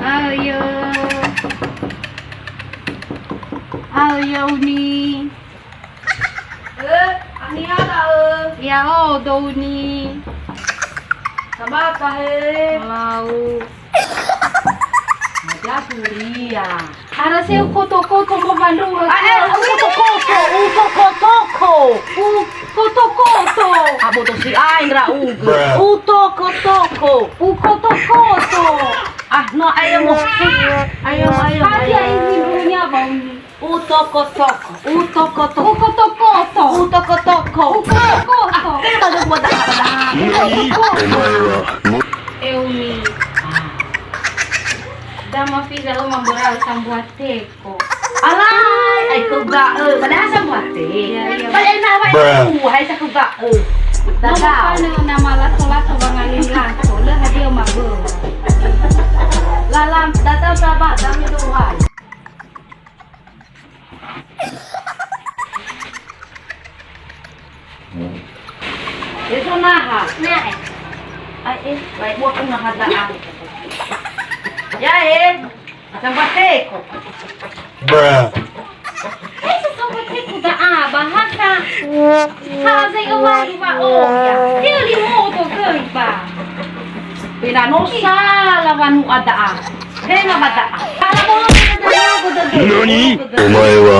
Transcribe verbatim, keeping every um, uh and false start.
Ayo. Ayo, Uni. Eh, haniha da'ö? Ya'o, Doni. Sabata, he. Lau. Hadia turia. Arasa ukoto-koto mowandrunga. Ah, eh, ukoto-koto, ukoto-toko. Ukoto-koto. Aboto si'ai ndra'ugö. Utokoto-toko. Ukoto-koto. Ah, no, ayo mo. Ayo, ayo, hadia ayo. Izin dulunya, Bauni. Utoko-toko, utoko-toko. Ukoto-koto. Utoko-toko. Ukoto-koto. Ah, tanya gua dah, dah. Ukoto-koto. Eumi. Ah. Dama fiza uma berau sambua teko. Alai, ai kau ga'ö. Padahal sambua te. Iya, iya. Padahal na wa itu, hai sa kau ga'ö. Dadau. Nama lato-lato bangalin lato. Le hadia ma bö. Lalam, dadau sabar, dami doa. Eso naha. Nae. Ai, eh, baik buat pun naha da'a. Ya, eh. Macam batik. Bruh. Eh, sesama batik ku da'a, bahasa. Ha, saya ulangi, Pak. Oh, ya. Dia limo tu ke, Pak? Pena no sala wanu ada'a. Tenga ba da'a. Ala bolo kita jago dede. Nani? Omae wa